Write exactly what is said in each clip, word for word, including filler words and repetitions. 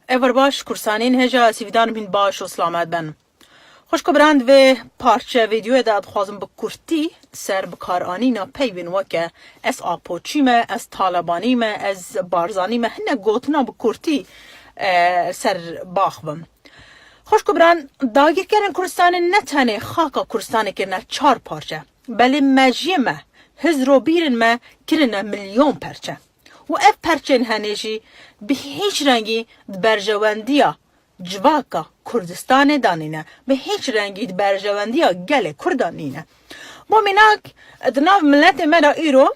Ev baş kursanên hêja sîvidan min baş û silamet bin. Xwişk û biran, di vê parçe vîdyoyê de dixwazim bi kurtî ser bikaranîna peyvên weke ez Apoçî me, ez Talebanî me, ez Barzanî me, hinek gotina bi kurtî, e, ser baxivim. Xwişk û biran, dagirkerên Kurdistanê ne tenê xaka Kurdistanê kirine çar parçe, belê mejiyê me, hizr û bîrên me kirine milyon perçe. Û ev perçên henê jî bi hîç rengî di berjewendiya civaka Kurdistanê de nîne, bi hîç rengî di berjewendiya gelê Kurd de nîne. Bo mînak, di nav miletê me de îro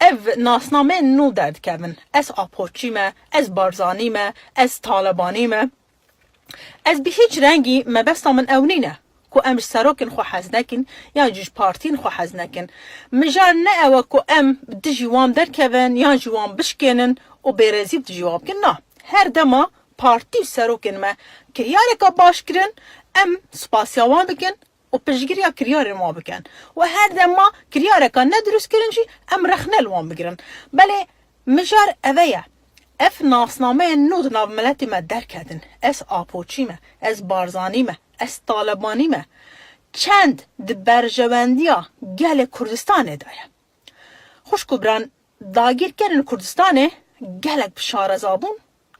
ev nasnameyên nû derdikevin. Ez Apoçî me, ez Barzanî me, ez Talebanî me. Ez bi hîç rengî mebesta min ew nîne ku em ji serokên xwe hez nekin yan jî ji partiyên xwe hez nekin. Mijar ne ew e ku em bi dijî wan derkevin yan jî wan bişkênin û bêrêzî bi dijî wan bikin. Na, her dema partî û serokên me kiryareka baş kirin, em spasiya wan bikin û piştgiriya kiryarên wan bikin. Û her dema kiryareka nedurust kirin jî em rexne li wan bigirin. Belê mijar ev e ye. Ev nasnameyên nû di nav miletê me derketin. Ez Apoçî me, ez Barzanî me, ez Talebanî me. Çend di berjewendiya gelê Kurdistanê de ye. Xwişk û biran, dagirkerên Kurdistanê gelek bi şareza bûn,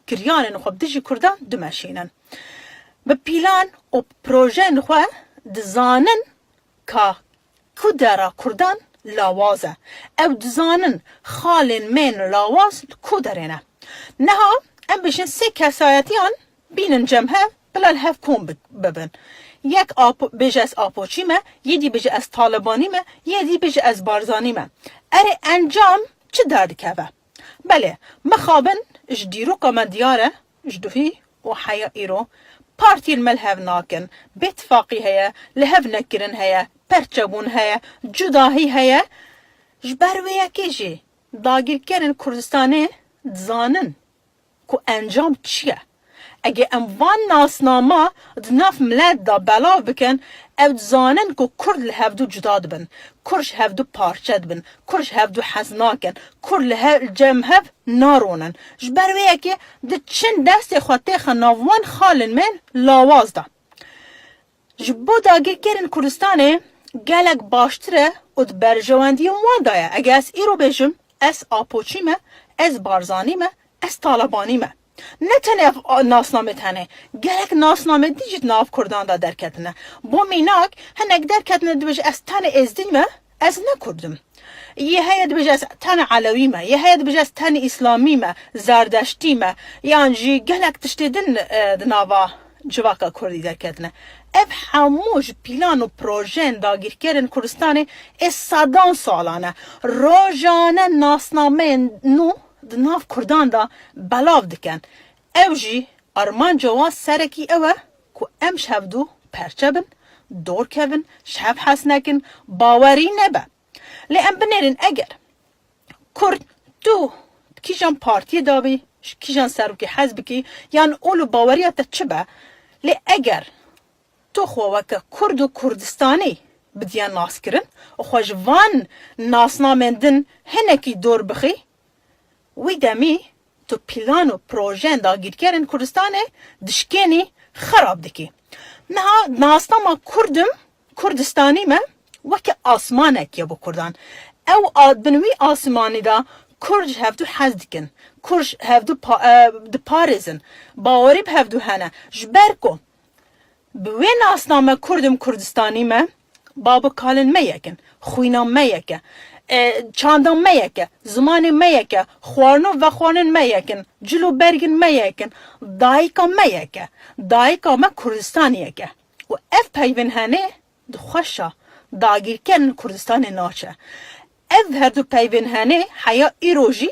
kiryarên xwe bi dijî Kurdan dimeşînin. Bi pîlan û projeyên xwe dizanin ka ku dera Kurdan lawaz e. Ew dizanin xalên me yên lawaz li ku derê ne. Niha em bêjin sê kesayetiyan bînin cem hev, bila li hev kom bi-, bibin. Yek Apo-, bêje ez Apoçî me, yê dî bêje ez Talebanî me, yê dî bêje ez Barzanî me. Erê encam çi derdikeve? Belê, mixabin ji dîroka me diyar e, ji duhî û heya îro partiyên me li hev nakin. Bêtifaqî heye, li hev nekirin heye, perçebûn heye, cudahî heye. Ji ber wê yekê jî dagirkerên Kurdistanê dizanin ku encam çi ye. Ege em van nasnama di nav milet de belav bikin, ew dizanin ku Kurd li hevdû cuda dibin, Kurd ji hevdû parçe dibin, Kurd ji hevdû hez nakin, Kurd li he-, cem hev naronin. Ji ber wê yekê diçin destê xwe têxin nav wan xalên me lawaz de. Ji bo dagirkerên Kurdistanê gelek baştir e û di berjewendiyên wan de ye. Ege ez îro bêjim, ez Apoçî me, ez Barzanî me, ez Talebanî me. Ne tenê ev nasnamê tenê, gelek nasnamê dî jî di nav Kurdan de derketine. Bo mînak, hinek derketine dibêje ez tenê Êzdî me, ez ne Kurd im. Yê heye dibêje ez tenê Elewî me, yê heye dibêje ez tenê Îslamî me, Zerdeştî me, yan jî gelek tiştê din, e, di nava civaka Kurdî derketine. Ev hemû ji pîlan û projeyên dagîrkerên Kurdistanê ê sedan salan e. Rojane nasnameyên nû di nav Kurdan de belav dikin. Ew jî armanca wan serekî ew e ku em ji hevdû perçe bin, dor kevin, ji hev hez nekin, bawerî nebe. Lê em binêrin, eger Kurd, tu di kîjan partiyê de bî, ji kîjan serokê hez bikî, yan ol û baweriya te çi be, lê eger tu xwe weke Kurd û Kurdistanî bidiye naskirin û xwe ji van nasnamên din hinekî dor bixî, wî demî tu pîlan û projeyên dagîrkerên Kurdistanê dişkênî, xerab dikî. Niha nasnama Kurd im, Kurdistanî me weke asmanek ye bo Kurdan. Ew a-, bin wî asmanî de Kurd ji hevdû hez dikin. Kurd ji hevdû pa-, e, diparêzin. Bawerî bi hevdû hene. Ji ber ku bi wê nasname Kurd im, Kurdistanî me, bab û kalên me yek in, xwîna me yek e, e, çanda me yek e, zimanê me yek e, xwarin û vexwarinên me yek in, cil û bergên me yek in, dayika me yek e, dayika me Kurdistanê yek e. Û ev peyvên henê di xweşa dagîrkerên Kurdistanê naçe. Ev her du peyvên henê heya îro jî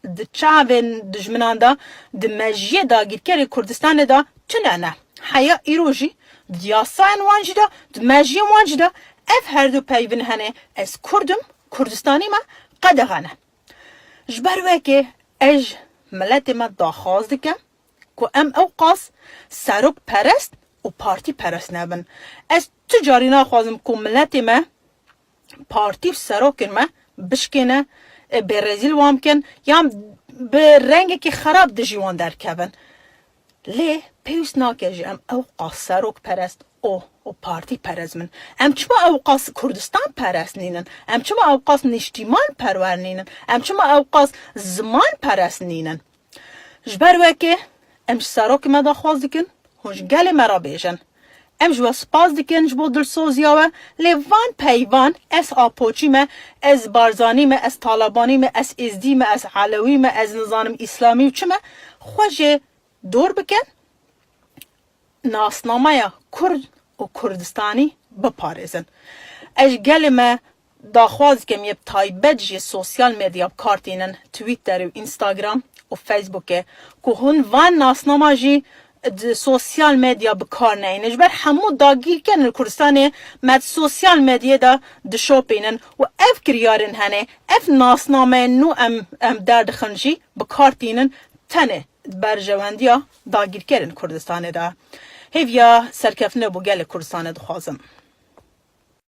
di çavên dijminan de, di mejiyê dagîrkerê Kurdistanê de tune ne. Heya îro jî di yasayên wan jî de, di mejiyên wan jî de ev her du peyvên henê, ez Kurd im, Kurdistanî me, qedexe ne. Ji ber wekê ez ji miletê me daxwaz dikim ku em ewqas serokperest û partîperest nebin. Ez tu carî naxwazim ku miletê me partî û serokên me bişkêne, e, bêrezîl wan bikin, yan bi rengekî xerab dijî wan derkevin. Lê pêwîst nake ji em ew qas serokperest û û partî perest bin. Em çima ew qas Kurdistan perest nînin? Em çima ew qas niştîman perwer nînin? Em çima ew qas ziman perest nînin? Ji ber wekê em ji serokê me daxwaz dikin, hûn ji gelê me re bêjin. Em ji we spas dikin ji bo dilsoziya we, lê van peyvan ez Apoçî me, ez Barzanî me, ez Talabanî me, ez Êzdî me, ez Elewî me, ez nizanim Îslamî û çi me, xwe jê dor bikin, nasnameya Kurd û Kurdistanî biparêzin. Ez ji gelê me daxwaz dikim yê bi taybet jî sosyal medya bi kar tînin, Twitter û Instagram û Facebookê, ku hûn van nasnama jî di sosyal medya bi kar neynin. Ji ber hemû dagîrkerên li Kurdistanê me di sosyal medyê de dişopînin û ev kiryarên hene, ev nasnameyên nû em, em derdixin jî bi kar tînin tenê di berjewendiya dagîrkerên Kurdistanê de. Hêviya serkeftinê bo gelê Kurdistanê dixwazim.